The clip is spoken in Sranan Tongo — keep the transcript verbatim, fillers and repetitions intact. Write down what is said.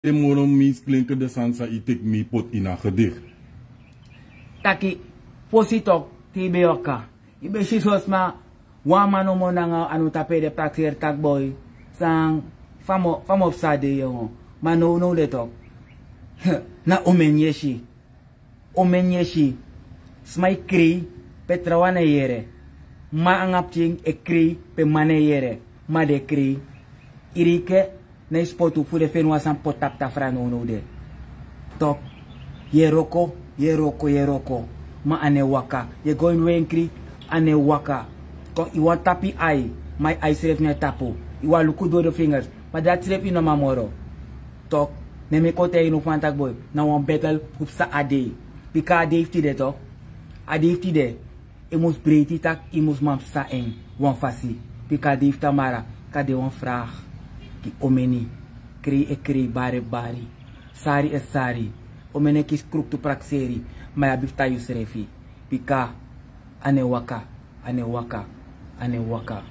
Den moro meest klinkende sani san yu teki mi poti ini a gedigi. Taki, fosi tok, te yu ben waka. Yu ben si so sma, wan man nomo nanga anu tapu ede prakseri taki boi. San, fa mi o, fa mi o psa de yongo. Ma nownow de tok. Na omeni yu e si. Omeni yu e si. Sma e krei, pe trawan no e yere. Ma nanga pikin e krei, pe man no e yere. Ma den e krei. Iri enke, na yu spotu fu den feni wan sani poti tapu tafra nownow de. Tok, yu e wroko, yu e wroko, yu e wroko. Ma a no e waka. Yu e go ini wenkri, a no e waka. Kon, yu wani tapu yu ai, ma yu ai srefi no e tapu. Yu wani luku doro fingers, ma dati srefi no man moro. Tok, ne mi e kon taigi yu now fa mi taki boi, na wan battle fu psa a dei. Bika a dei fu tide tok. A dei fu tide. Yu mus breiti taki, yu mus man psa en wan fasi. Bika a dei fu tamara, kan de wan vraag. Gi omeni. Krei e krei, bari e bari. Sari e sari. Omeni e kisi kruktu prakseri. Ma yu abi fu tan yusrefi. Bika a no e waka, a no e waka, a no e waka.